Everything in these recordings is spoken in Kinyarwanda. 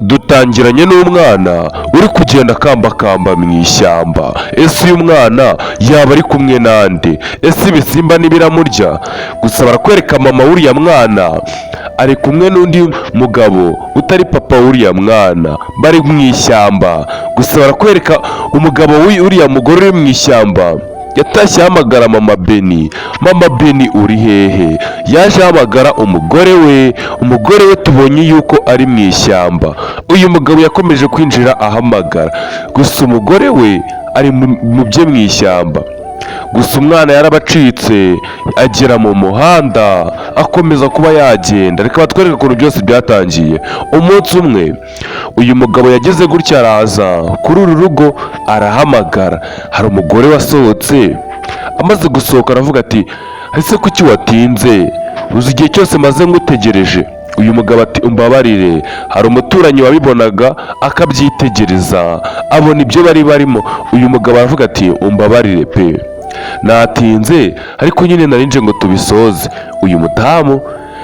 Dutangiranye n'umwana uri kugenda akambakamba mu ishyamba. Ese uyu mwana yaba ari kumwe nande? Ese ibisimba ntibiramurya? Gusa barakwereka mama w'uriya mwana ari kumwe n'undi mugabo utari papa w'uriya mwana, bari mu ishyamba. Gusa barakwereka umugabo w'uriya mugore uri mu ishyamba yatashye ahamagara mama Beni. "Mama Beni, uri hehe?" Yaje ahamagara umugore we. Umugore we tubonye yuko ari mu ishyamba. Uyu mugabo yakomeje kwinjira ahamagara, gusa umugore we ari mu bye mu ishyamba. Gusa umwana yarabacitse, agera mu muhanda, akomeza kuba yagenda. Reka batwereke ukuntu byose byatangiye. Umunsi umwe uyu mugabo yageze gutya, araza kuri uru rugo, arahamagara. Hari umugore wasohotse. Amaze gusohoka aravuga ati: "Ese kuki watinze? Uzi igihe cyose maze ngutegereje?" Uyu mugabo ati: "Umbabarire, hari umuturanyi wabibonaga akabyitegereza, abona ibyo bari barimo." Uyu mugabo aravuga ati: "Umbabarire pe, natinze, ariko nyine narinje ngo tubisoze." Uyu mudamu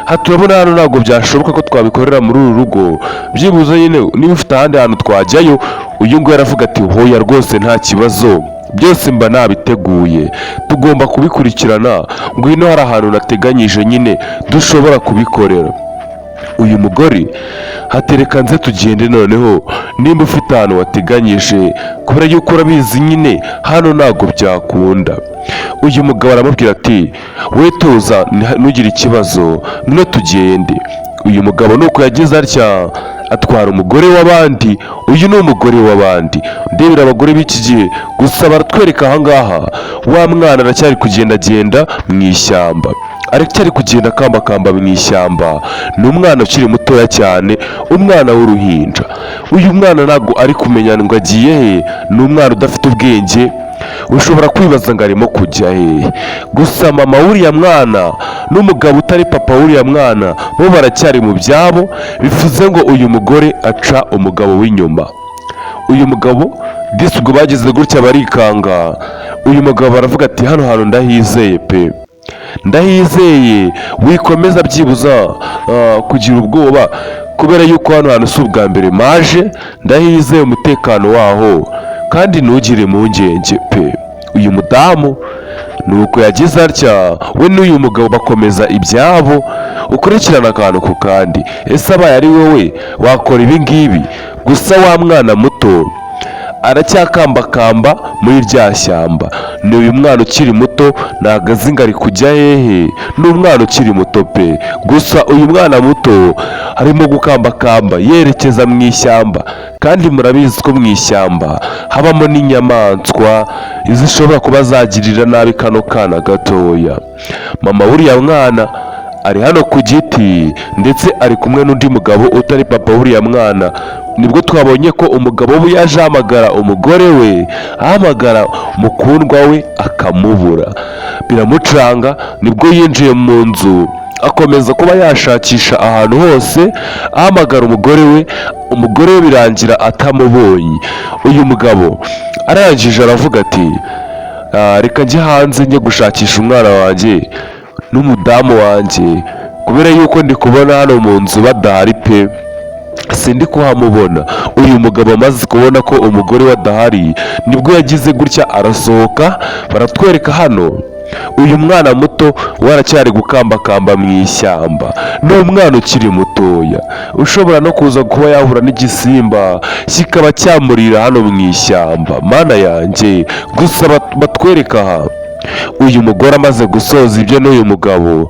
aha turabona hano ntabwo byashoboka ko twabikorera muri uru rugo. Byibuze nyine niba ufite ahandi hantu twajyayo. Uyu nguyu aravuga ati: "Hoya rwose, nta kibazo, byose mba nabiteguye, tugomba kubikurikirana. Ngwino, hari ahantu nateganyije nyine dushobora kubikorera." Uyu mugore hatereka nze tugende noneho nimba ufite ahantu wateganyije, kubera yuko urabizi nyine hano ntabwo byakunda. Uyu mugabo aramubwira ati: "We tuza, ntugire ikibazo, ngwino tugende." Uyu mugabo nuko yagize atya, atwara umugore w'abandi. Uyu ni umugore w'abandi, ndebera abagore b'iki gihe. Gusa baratwereka ahangaha wa mwana aracyari kugendagenda mu ishyamba, aracyari kugenda akambakamba mu ishyamba. Ni umwana ukiri mutoya cyane, umwana w'uruhinja. Uyu mwana ntabwo ari kumenya ngo agiye he. Ni umwana udafite ubwenge, ushobora kwibaza ngo arimo kujya hehe. Gusa mama w'uriya mwana n'umugabo utari papa w'uriya mwana bo baracyari mu byabo. Bivuze ngo uyu mugore aca umugabo w'inyuma. Uyu mugabo disi ubwo bagize gutya barikanga. Uyu mugabo aravuga ati: "Hano hantu ndahizeye pe, ndahizeye, wikomeza byibuza kugira ubwoba, kubera yuko hano hantu si ubwa mbere maje, ndahizeye umutekano waho, kandi ntugire impungenge pe." Uyu mudamu nuko yagize atya, we n'uyu mugabo bakomeza ibyabo. Ukurikirana akantu ku kandi. Ese abaye ari wowe wakora ibi ngibi? Gusa wa mwana muto aracyakambakamba muri rya shyamba. Ni uyu mwana ukiri muto, ntabwo azi ngo ari kujya hehe. Ni umwana ukiri muto pe. Gusa uyu mwana muto arimo gukambakamba yerekeza mu ishyamba, kandi murabizi ko mu ishyamba habamo n'inyamaswa zishobora kuba zagirira nabi kano kana gatoya. Mama w'uriya mwana ari hano ku giti, ndetse ari kumwe n'undi mugabo utari papa w'uriya mwana. Nibwo twabonye ko umugabo we yaje ahamagara umugore we, ahamagara mukundwa we, akamubura, biramucanga. Nibwo yinjiye mu nzu, akomeza kuba yashakisha ahantu hose, ahamagara umugore we. Umugore we birangira atamubonye. Uyu mugabo arangije aravuga ati: "Reka njye hanze, njye gushakisha umwana wanjye n'umudamu wanjye, kubera yuko ndi kubona hano mu nzu badahari pe, sindi kuhamubona." Uyu mugabo amaze kubona ko umugore we adahari, nibwo yagize gutya arasohoka. Baratwereka hano uyu mwana muto we aracyari gukambakamba mu ishyamba. Ni umwana ukiri mutoya, ushobora no kuza kuba yahura n'igisimba kikaba cyamurira hano mu ishyamba. Mana yanjye! Gusa batwereka aha uyu mugore amaze gusoza ibyo n'uyu mugabo.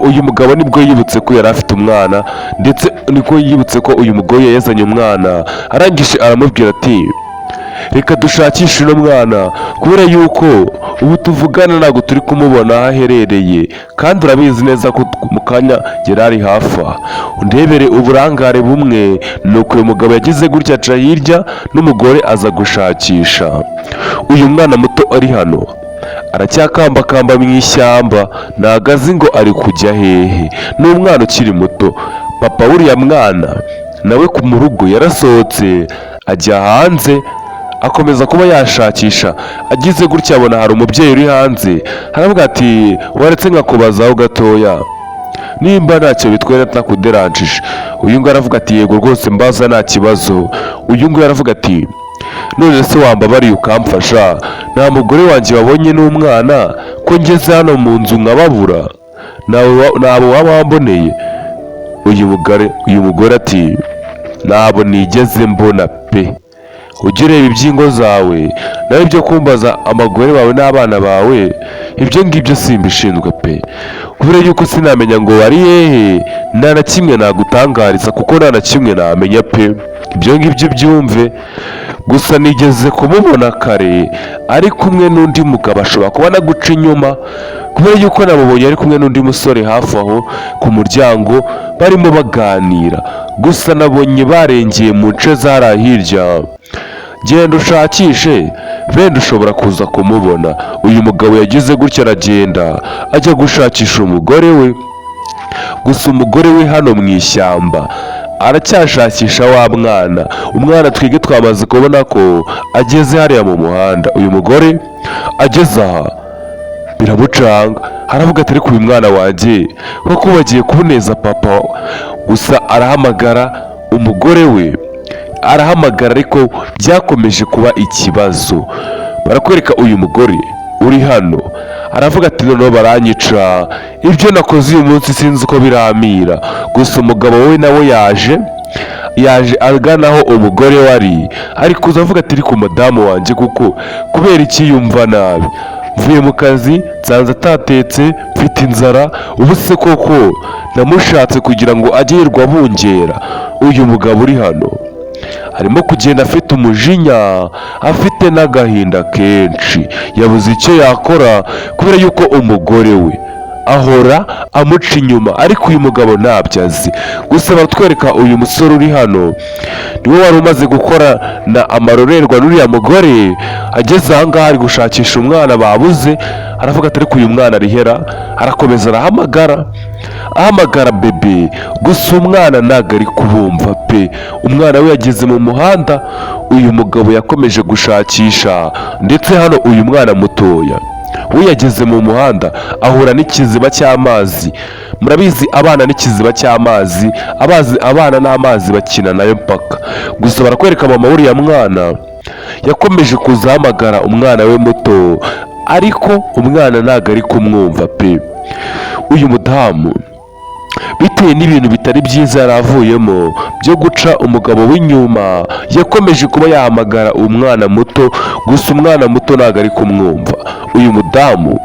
Uyu mugabo nibwo yibutse ko yari afite umwana, ndetse niko yibutse ko uyu mugore yazanye umwana. Arangije aramubwira ati: "Reka dushakishe uno mwana, kubera yuko ubu tuvugana ntabwo turi kumubona aho aherereye, kandi urabizi neza ko mu kanya yari ari hafi aha. Undebere uburangare bumwe." Nuko uyu mugabo yagize gutya aca hirya n'umugore, aza gushakisha uyu mwana muto. Ari hano aracyakambakamba mu ishyamba, ntabwo azi ngo ari kujya hehe. Ni umwana ukiri muto. Papa w'uriya mwana nawe ku mu rugo yarasohotse, ajya hanze, akomeza kuba yashakisha. Agize gutya abona hari umubyeyi uri hanze, aravuga ati: "Waretse nkakubazaho gatoya?" Nimba ntacyo bitwaye, ntakuderanjije. Uyu nguyu aravuga ati: "Yego rwose, mbaza, nta kibazo." Uyu nguyu aravuga ati: "None se wambabariye ukamfasha? Nta mugore wanjye wabonye n'umwana, ko ngeze hano mu nzu nkababura? Ntabwo waba wamboneye?" Uyu mugore ati: "Ntabwo nigeze mbona pe. Ujye ureba iby'ingo zawe, nawe ibyo kumbaza abagore bawe n'abana bawe, ibyo ngibyo simbishinzwe pe, kubera yuko sinamenya ngo bari hehe. Nta na kimwe nagutangariza, kuko nta na kimwe namenya pe. Ibyo ngibyo byumve gusa. Nigeze kumubona kare ari kumwe n'undi mugabo. Ashobora kuba anaguca inyuma, kubera yuko namubonye ari kumwe n'undi musore hafi aho ku muryango, barimo baganira. Gusa nabonye barengeye mu nce zari hirya. Genda ushakishe, wenda ushobora kuza kumubona." Uyu mugabo yagize gutya aragenda, ajya gushakisha umugore we. Gusa umugore we hano mu ishyamba aracyashakisha wa mwana. Umwana twige twamaze kubona ko ageze hariya mu muhanda. Uyu mugore ageze aha biramucanga, aravuga ati: "Ariko uyu mwana wanjye koko bagiye kuboneza papa?" Gusa arahamagara umugore we, arahamagara, ariko byakomeje kuba ikibazo. Barakwereka uyu mugore uri hano aravuga ati: "Noneho baranyica, ibyo nakoze uyu munsi sinzi uko biramira." Gusa umugabo we nawe yaje agana aho umugore we ari kuza avuga ati: "Ariko madamu wanjye, kuko kubera iki yumva nabi? Mvuye mu kazi nsanze atatetse, mfite inzara. Ubu se koko namushatse kugira ngo ajye yirirwa abungera?" Uyu mugabo uri hano arimo kugenda afite umujinya, afite n'agahinda kenshi. Yabuze icyo yakora kubera yuko umugore we ahora amuca inyuma, ariko uyu mugabo ntabyo azi. Gusa baratwereka uyu musore uri hano niwe wari umaze gukora na amarorerwa n'uriya mugore. Ageze aha ngaha ari gushakisha umwana babuze, aravuga ati: "Ariko uyu mwana arihera?" Arakomeza arahamagara, ahamagara bebe, gusa umwana ntabwo ari kubumva pe. Umwana we yageze mu muhanda. Uyu mugabo yakomeje gushakisha, ndetse hano uyu mwana mutoya we yageze mu muhanda, ahura n'ikiziba cy'amazi. Murabizi, abana n'ikiziba cy'amazi, abazi abana n'amazi bakina nayo mpaka. Gusa barakwereka mama w'uriya mwana yakomeje kuza ahamagara umwana we muto, ariko umwana ntabwo ari kumwumva pe. Uyu mudamu, bitewe n'ibintu bitari byiza yari avuyemo byo guca umugabo w'inyuma, yakomeje kuba yahamagara umwana muto, gusa umwana muto ntabwo ari kumwumva. Uyu mudamu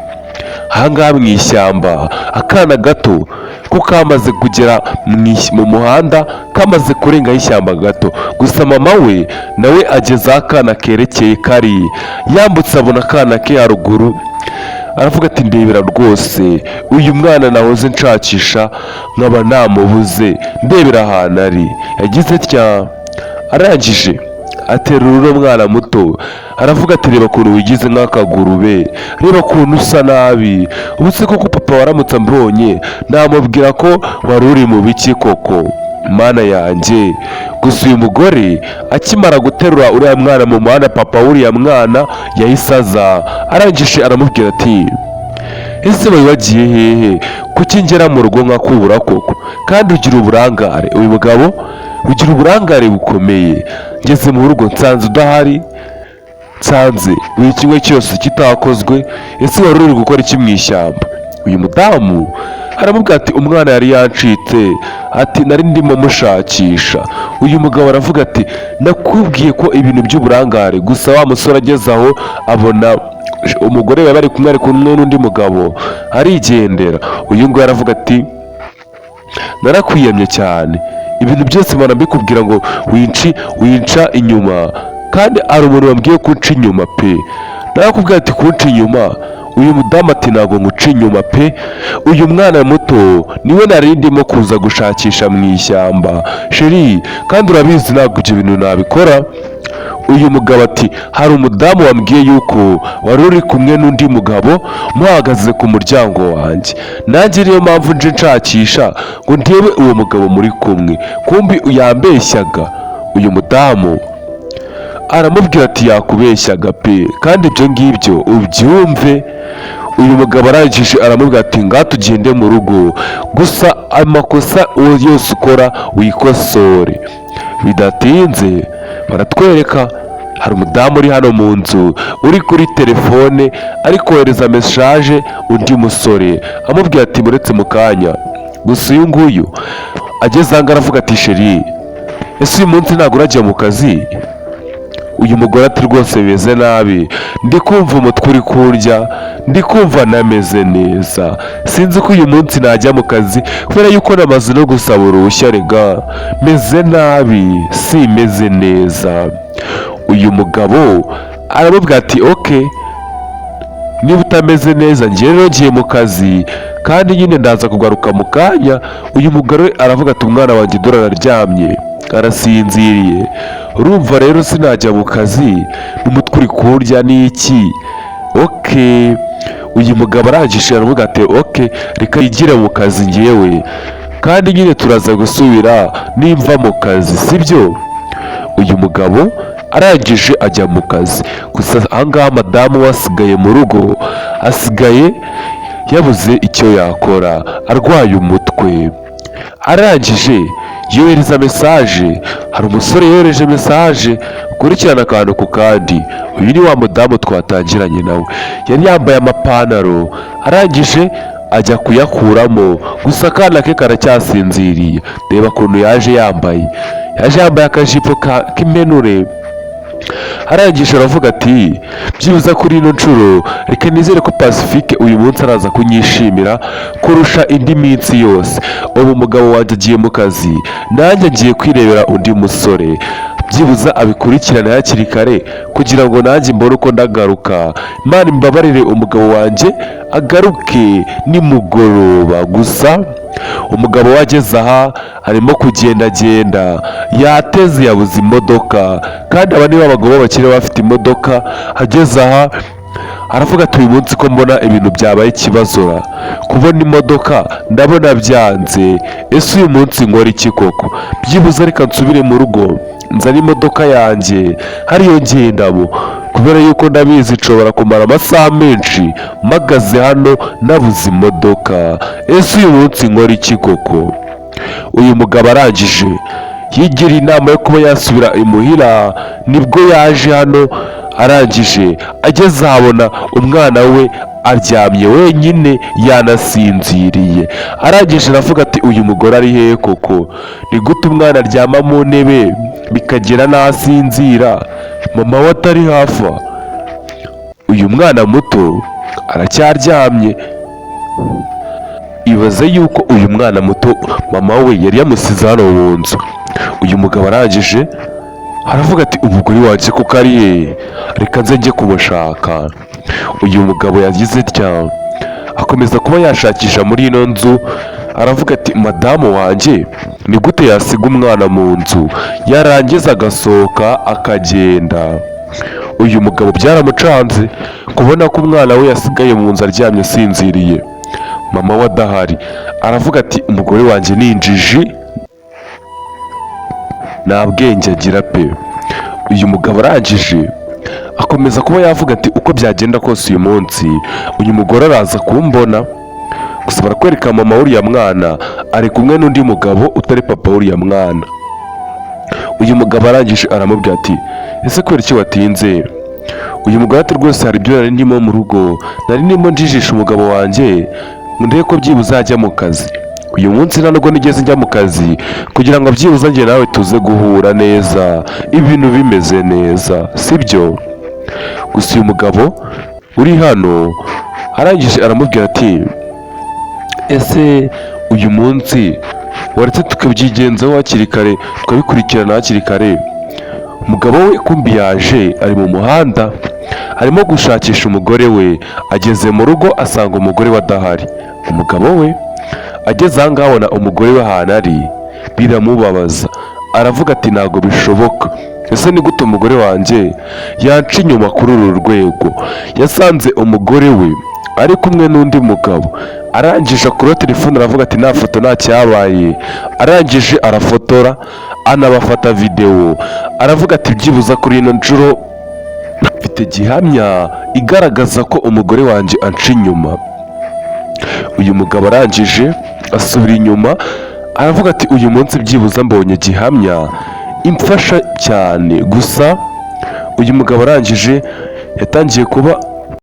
ahangaha mu ishyamba, akana gato ko kamaze kugera mu muhanda, kamaze kurengaho ishyamba gato. Gusa mama we nawe ageze aho akana kerekeye kari, yambutse abona akana ke haruguru, aravuga ati: "Ndebera rwose, uyu mwana nahoze nshakisha nkaba namubuze, ndebera ahantu ari." Yagize atya, arangije aterura uno mwana muto, aravuga ati: "Reba ukuntu wigize nk'akagurube, reba ukuntu usa nabi. Ubu se koko papa waramutse ambonye namubwira ko wari uri mu biki koko, Mana yanjye?" Gusa uyu mugore akimara guterura uriya mwana mu muhanda, papa w'uriya mwana yahise aza, arangije aramubwira ati: "Ese wari wagiye hehe? Kuki ngera mu rugo nkakubura koko? Kandi ugira uburangare." Uyu mugabo: "Ugira uburangare bukomeye. Ngeze mu rugo nsanze udahari, nsanze buri kimwe cyose kitakozwe. Ese wari uri gukora iki mu ishyamba?" Uyu mudamu aramubwira ati: "Umwana yari yancitse," ati: "Nari ndimo mushakisha." Uyu mugabo aravuga ati: "Nakubwiye ko ibintu by'uburangare." Gusa wa musore ageze aho abona umugore we bari kumwe, ari kumwe n'undi mugabo, arigendera. Uyu nguyu aravuga ati: "Narakwiyamye cyane. Ibintu byose mpora mbikubwira ngo winci winca inyuma, kandi hari umuntu wambwiye ko unca inyuma pe. Narakubwira ati kunca inyuma." Uyu mudamu ati: "Ntabwo nguca inyuma pe. Uyu mwana muto niwe nari ndimo kuza gushakisha mu ishyamba, chérie, kandi urabizi ntabwo ibyo bintu nabikora." Uyu mugabo ati: "Hari umudamu wambwiye yuko wari uri kumwe n'undi mugabo muhagaze ku muryango wanjye. Nanjye niyo mpamvu nje nshakisha ngo ndebe uwo mugabo muri kumwe, kumbi yambeshyaga." Uyu mudamu aramubwira ati: "Yakubeshyaga pe, kandi ibyo ngibyo ubyumve." Uyu mugabo arangije aramubwira ati: "Ngaha tugende mu rugo, gusa amakosa yose ukora wikosore." Bidatinze baratwereka hari umudamu uri hano mu nzu uri kuri telefone, ari kohereza message undi musore, amubwira ati: "Muretse mu kanya." Gusa uyu nguyu ageze aha ngaha aravuga ati: "Chéri, ese uyu munsi ntabwo urajya mu kazi?" Uyu mugore ati: "Rwose bimeze nabi, ndi kumva umutwe uri kurya, ndi kumva nameze neza, sinzi ko uyu munsi najya mu kazi kubera yuko namaze no gusaba uruhushya. Rega meze nabi, simeze neza." Uyu mugabo aramubwira ati: "Okay, niba utameze neza, njyewe rero ngiye mu kazi kandi nyine ndaza kugaruka mu kanya." Uyu mugore aravuga ati: "Umwana wanjye dore araryamye, arasinziriye, urumva rero sinajya mu kazi n'umutwe uri kurya n'iki." Okay, uyu mugabo arangije aravuga ati: "Okay, reka yigire mu kazi ngewe, kandi nyine turaza gusubira nimva mu kazi, sibyo?" Uyu mugabo arangije ajya mu kazi. Gusa ahangaha madamu we asigaye mu rugo, asigaye yabuze icyo yakora, arwaye umutwe. Arangije yohereza message, hari umusore yohereje message. Ukurikirana akantu ku kandi. Uyu ni wa mudamu twatangiranye nawe, yari yambaye amapantaro, arangije ajya kuyakuramo, gusa akana ke karacyasinziriye. Reba ukuntu yaje yambaye, yaje yambaye akajipo k'impenure. Arangije aravuga ati: "Byibuze kuri ino nshuro reka nizere ko Pacifique uyu munsi araza kunyishimira kurusha indi minsi yose. Ubu umugabo wanjye agiye mu kazi, nanjye ngiye kwirebera undi musore, byibuze abikurikirane hakiri kare kugira ngo nanjye mbone uko ndagaruka. Imana imbabarire, umugabo wanjye agaruke nimugoroba." Gusa umugabo we ageze aha arimo kugendagenda, yateze, yabuze imodoka, kandi aba nibo abagabo bakiri bafite imodoka. Ageze aha aravuga ati: "Uyu munsi ko mbona ibintu byabaye ikibazo, kubona imodoka ndabona byanze, ese uyu munsi nkora iki koko? Byibuze reka nsubire mu rugo nzane imodoka yanjye hariyo ngendamo, kubera yuko ndabizi nshobora kumara amasaha menshi mpagaze hano nabuze imodoka. Ese uyu munsi nkora iki koko?" Uyu mugabo arangije yigira inama yo kuba yasubira imuhira. Nibwo yaje hano, arangije ageze ahabona umwana we aryamye wenyine, yanasinziriye. Arangije aravuga ati: "Uyu mugore ari hehe koko? Ni gute umwana aryama mu ntebe bikagera n'asinzira, mama we atari hafi aha? Uyu mwana muto aracyaryamye." Ibaze yuko uyu mwana muto mama we yari yamusize hano mu nzu. Uyu mugabo arangije aravuga ati: "Umugore wanjye kuko ari he? Reka nze njye kumushaka." Uyu mugabo yagize atya akomeza kuba yashakisha muri ino nzu, aravuga ati: "Madamu wanjye ni gute yasiga umwana mu nzu yarangiza agasohoka akagenda?" Uyu mugabo byaramucanze kubona ko umwana we yasigaye mu nzu aryamye asinziriye, mama we adahari. Aravuga ati: "Umugore wanjye ni injiji, nta bwenge agira pe." Uyu mugabo arangije akomeza kuba yavuga ati: "Uko byagenda kose uyu munsi uyu mugore araza kumbona." Gusa barakwereka mama w'uriya mwana ari kumwe n'undi mugabo utari papa w'uriya mwana. Uyu mugabo arangije aramubwira ati: "Ese kubera iki watinze?" Uyu mugore ati: "Rwose hari ibyo nari ndimo mu rugo, nari ndimo njijisha umugabo wanjye ngo ndebe ko byibuze ajya mu kazi. Uyu munsi nta nubwo nigeze njya mu kazi kugira ngo byibuze njye nawe tuze guhura neza, ibintu bimeze neza, sibyo?" Gusa uyu mugabo uri hano arangije aramubwira ati: "Ese uyu munsi waretse tukabyigenzaho hakiri kare, tukabikurikirana hakiri kare?" Umugabo we kumbi yaje ari mu muhanda, arimo gushakisha umugore we. Ageze mu rugo asanga umugore we adahari. Umugabo we ageze aha ngaha abona umugore we ahantu ari, biramubabaza. Aravuga ati: "Ntabwo bishoboka, ese ni gute umugore wanjye yanca inyuma kuri uru rwego?" Yasanze umugore we ari kumwe n'undi mugabo. Arangije akuraho telefone, aravuga ati: "Nta foto, nta cyabaye." Arangije arafotora, anabafata videwo. Aravuga ati: "Byibuze kuri ino nshuro mfite gihamya." igaragaza ko umugore wanjye anca inyuma. Uyu mugabo arangije asubira inyuma, aravuga ati: "Uyu munsi byibuze mbonye gihamya imfasha cyane." Gusa uyu mugabo arangije yatangiye kuba